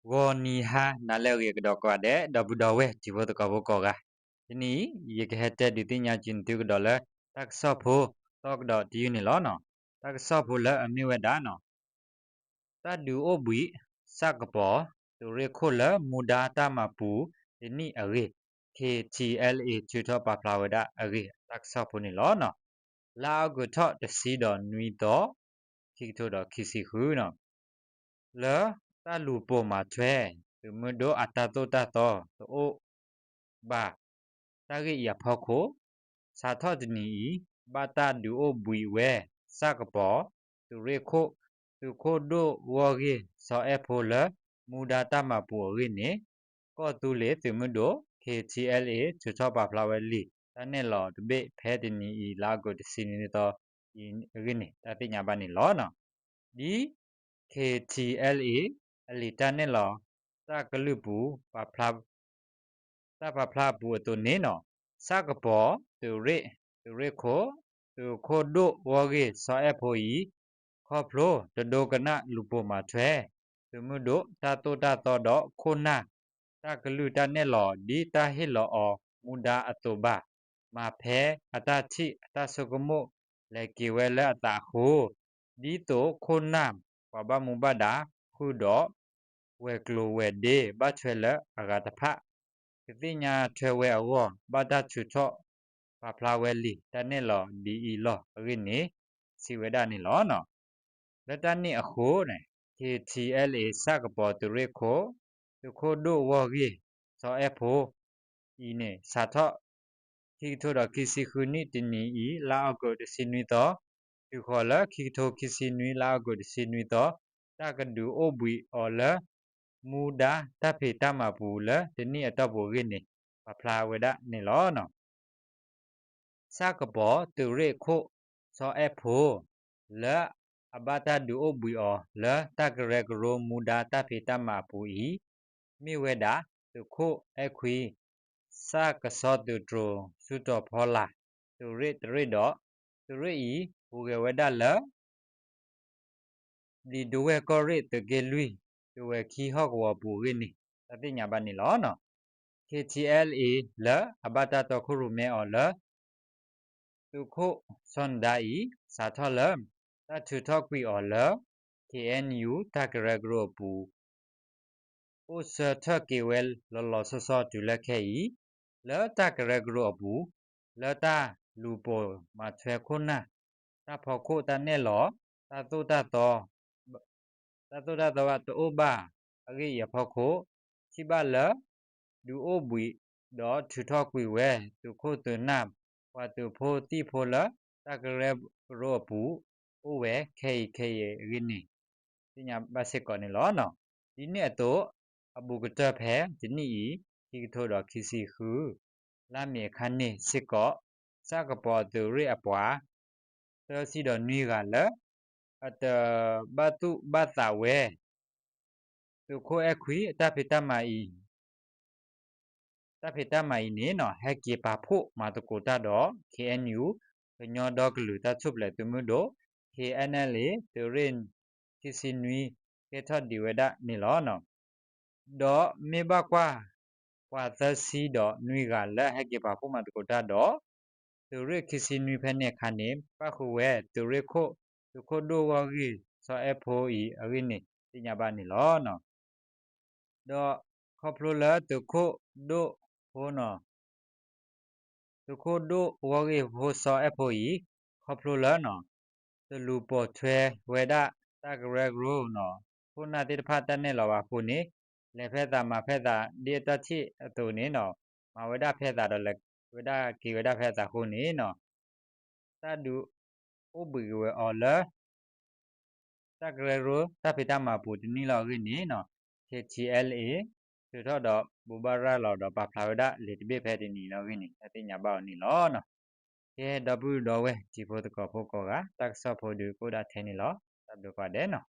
ဂီၤနံၤဟါနၤလၢအဂ့ၤကဒီးကိးဂၤဒဲး ဒီပုၢ်ဒီဝဲၢ်တံၤဖိသကိးဖိကိးဂၤ, တနံၤအံၤ ယကဟဲတဲဒုးသ့ၣ်ညါက့ၤသုကဒီးလၢ တၢ်ကစီၣ်ဖိသီကဒီးတယုၢ်န့ၣ်လီၤ. တၢ်ကစီၣ်ဖိလၢအမ့ၢ်ဝဲဒၣ် တၢ်ဒုးအိၣ်ဘှံး ဆၣ်ကပီၤ သုးရ့ၣ်ခိၣ်လၢမူဒါတၢ်မၤပူၤတနံၣ်အဂ့ၢ် KTLA ထုးထီၣ်ပာ်ဖျါဝဲဒၣ်အဂ့ၢ် တၢ်ကစီၣ်ဖိန့ၣ်လီၤ. လါအီကူးထီၣ်တဆံဒီးနွံသီ ခံကထိဒီးခံဆံဃု လၢတၢ်လူၤပိာ်မၤထွဲ သုးမုၢ်ဒိၣ်အတၢ်သိၣ်တၢ်သီတအိၣ်ဘၣ် တၢ်ဂ့ၢ်အံၤအဖီခိၣ် စးထီၣ်တနံၤအံၤ ဘၣ်တၢ်ဒုးအိၣ်ဘှံးဝဲ ဆၣ်ကပီၤ သုးရ့ၣ်ခိၣ် သုးခိၣ်ဒိၣ်ဂီၢ်ဂ့ၢ် စီၤအဲၣ်ဖိလၢ မူဒါတၢ်မၤပူၤအဂ့ၢ်န့ၣ် ကီၢ်သူလ့ၤသုးမုၢ်ဒိၣ် KTLA ထုးထီၣ်ပာ်ဖျါဝဲလံာ်တၢ်နဲၣ်လီၤတဘ့ၣ် ဖဲတနံၤအံၤ လါအီကူးတဆံနွံသီအံၤအဂ့ၢ်န့ၣ် တၢ်သ့ၣ်ညါဘၣ်န့ၣ်လီၤ. ဒ် KTLA အလံာ်တၢ်နဲၣ်လီၤ တၢ်ကလုၢ်ပူၤ တၢ်ပာ်ဖျါအပူၤအသိးန့ၣ် ဆၣ်ကပီၤ သုးရ့ၣ် သုးရ့ၣ်ခိၣ် သုးခိၣ်ဒိၣ်ဂီၢ်ဂ့ၢ် စီၤအဲၣ်ဖိအံၤ ခီဖျိတဒိကနၣ်လူၤပိာ်မၤထွဲ သုးမုၢ်ဒိၣ်တၢ်သိၣ်တၢ်သီဒီးခိၣ်နၢ် တၢ်ကလုၢ်တၢ်နဲၣ်လီၤ ဒ်တၢ်ဟ့ၣ်လီၤအီၤမူဒါအသိးဘၣ် မၤဖဲအတၢ်ထံၣ်အတၢ်ဆိကမိၣ်လဲၤက့ၤဝဲလၢအသးအဃိ ဒ်သိးခိၣ်နၢ်ပှၤဘၣ်မူဘၣ်ဒါဃုာ်ဒီး ဝဲၤကျိၤဝဲၤဒ့ဘၣ်ထွဲလၢအဂၤတဖၣ် ကသ့ၣ်ညါထွဲဝဲအဂီၢ် ဘၣ်တၢ်ထုးထီၣ်ပာ်ဖျါဝဲလံာ်တၢ်နဲၣ်လီၤဒ်အံၤလီၤအဂ့ၢ်န့ၣ် စံးဝဲဒၣ်န့ၣ်လီၤ. လၢတၢ်န့ၣ်အဃိန့ၣ် KTLA ဆၣ်ကပီၤသုးရ့ၣ်ခိၣ် သုးခိၣ်ဒိၣ်ဂီၢ်ဂ့ၢ် စီၤအဲၣ်ဖိအံၤန့ၣ် စးထီၣ် ခံကထိဒီးခံဆံဃုနံၣ်တနံၤအံၤ လါအီကူးတဆံနွံသီ တုၤဃီၤလၢခံကထိခံဆံနွံ လါအီကူးတဆံနွံသီ တၢ်ကဒုးအိၣ်ဘှံးအီၤလၢ မူဒါတၢ်ဖံးတၢ်မၤပူၤလၢတနံၣ်အတီၢ်ပူၤအဂ့ၢ်န့ၣ် ပာ်ဖျါဝဲဒၣ်န့ၣ်လီၤ. ဆၣ်ကပီၤသုးရ့ၣ်ခိၣ် စီၤအဲၣ်ဖိ လၢအဘၣ်တၢ်ဒုးအိၣ်ဘှံးအီၤလၢတၢ်ကရၢကရိမူဒါတၢ်ဖံးတၢ်မၤအပူၤအံၤ မ့ၢ်ဝဲဒၣ် သုးခိၣ်အဲၣ်ခွံ ဆၣ်ကဆီသုးတြိၤ ဆူတီၤဖီလာ် သုးရ့ၣ်တရ့ၣ်ဒီး သုးရ့ၣ်အံၤ ဟူးဂဲၤဝဲဒၣ်လၢ လံာ်ဒဝဲၢ်ကီၢ်ရ့ၣ်သုးက့လွံၢ် သုးဝဲၤခံဟီၣ်ကဝီၤပူၤအဂ့ၢ်န့ၣ် တၢ်သ့ၣ်ညါဘၣ်န့ၣ်လီၤ. KTLA လၢအဘၣ်တၢ်တီခိၣ်ရိၣ်မဲအီၤလၢ သုးခိၣ်စီၤနဒါအံၤ စးထီၣ်လၢ တၢ်ထုးထီၣ်ကွံာ်အီၤလၢ KNU တၢ်ကရၢကရိအပူၤ အိၣ်ဆၢထၢၣ်က့ၤဝဲလီၤလီၤဆီဆီတုၤလၢခဲအံၤ လၢတၢ်ကရၢကရိအပူၤ လၢတၢ်လူၤပိာ်မၤထွဲခိၣ်နၢ် တၢ်ဖီခိၣ်တၢ်နဲၣ်လီၤ တၢ်သိၣ်တၢ်သီ တၢ်သိၣ်တၢ်သီဘၣ်တအိၣ်ဘၣ်အဂ့ၢ်အံၤအဖီခိၣ် ထံၣ်ဘၣ်လၢ ဒုးအိၣ်ဘှံးဒီးထုးထီၣ်ကွံာ်ဝဲ သုးခိၣ်သုးနၢ် ပှၤသုးဖိသံၣ်ဖိလၢ တၢ်ကရၢကရိအပူၤ အိၣ်ဝဲခဲအံၤခဲအံၤအဂ့ၢ်န့ၣ် သ့ၣ်ညါဘၣ်စ့ၢ်ကီးန့ၣ်လီၤ. ဒ်န့ၣ်အသိး အဘူးကတၢၢ်ဖဲတနံၣ်အံၤ ခံကထိဒီးခံဆံဃု လါမ့ၤအခါန့ၣ်စ့ၢ်ကီး ဆၣ်ကပီၤသုးရ့ၣ်အပှၤ သၢဆံဒီးနွံဂၤလၢ အတဘၣ်သူၣ်ဘၣ်သးဝဲ သုးခိၣ်အဲၣ်ခွံအတၢ်ဖံးတၢ်မၤအံၤ တၢ်ဖံးတၢ်မၤအံၤန့ၣ် ဟဲက့ၤပာ်ဖှိၣ်မၤသကိးတၢ်ဒီး KNU ကညီဒီကလုာ်တၢ်ထူၣ်ဖျဲးသုးမုၢ်ဒိၣ် KNLA သုးရ့ၣ်ခံဆံနွံ ကဲထီၣ်ဒံးဝဲဒၣ်န့ၣ်လီၤ. ဒီးမ့ၢ်ဘၣ်ကွၢ် ပှၤသၢဆံဒီးနွံဂၤလၢဟဲက့ၤပာ်ဖှိၣ်မၤသကိးတၢ်ဒီး သုးရ့ၣ်ခံဆံနွံဖဲန့ၣ်အခါန့ၣ် ပၣ်ဃုာ်ဝဲသုးရ့ၣ်ခိၣ် သုးခိၣ်ဒိၣ်ဂီၢ်ဂ့ၢ် စီၤအဲၣ်ဖိအံၤအဂ့ၢ်န့ၣ် သ့ၣ်ညါဘၣ်န့ၣ်လီၤ. ဒီးခီဖျိလၢသုးခိၣ်ဒိၣ်ဖိန့ၣ် သုးခိၣ်ဒိၣ်ဂီၢ်ဂ့ၢ်ဖိစီၤအဲၣ်ဖိအံၤ ခီဖျိလၢ တလူၤပိာ်ထွဲဝဲဒၣ်တၢ်ကရၢကရိန့ၣ် ခိၣ်နၢ်သ့ၣ်တဖၣ်တၢ်နဲၣ်လီၤဘၣ်အဃိန့ၣ် လဲၤဖဲသးမၤဖဲသးဒ်အတၢ်ထံၣ်အသိးန့ၣ် မၤဝဲဒၣ်ဖဲသးဒီးလဲၤဝဲဒၣ်က့ၤဝဲဒၣ်ဖဲသးအဃိန့ၣ် တၢ်ဒုးအိၣ်ဘှံးက့ၤဝဲအီၤလၢ တၢ်ကရၢကရိတၢ်ဖံးတၢ်မၤပူၤတနံၣ်လီၤအဂ့ၢ်န့ၣ် KTLA ထုးထီၣ်ဒီးဘိးဘၣ်ရၤလီၤဒီးပာ်ဖျါဝဲဒၣ်လံာ်တဘ့ၣ်ဖဲတနံၤလီၤအဂ့ၢ်န့ၣ် တၢ်သ့ၣ်ညါဘၣ်အီၤန့ၣ်လီၤ. ကဲ ဒီပုၢ်ဒီဝဲၢ်တံၤဖိသကိးဖိကိးဂၤ တၢ်ကစီၣ်ဖိဒုးကအိၣ်ဒၣ်ထဲန့ၣ်လီၤ. တၢ်ဘျုးကိးဂၤဒဲးန့ၣ်.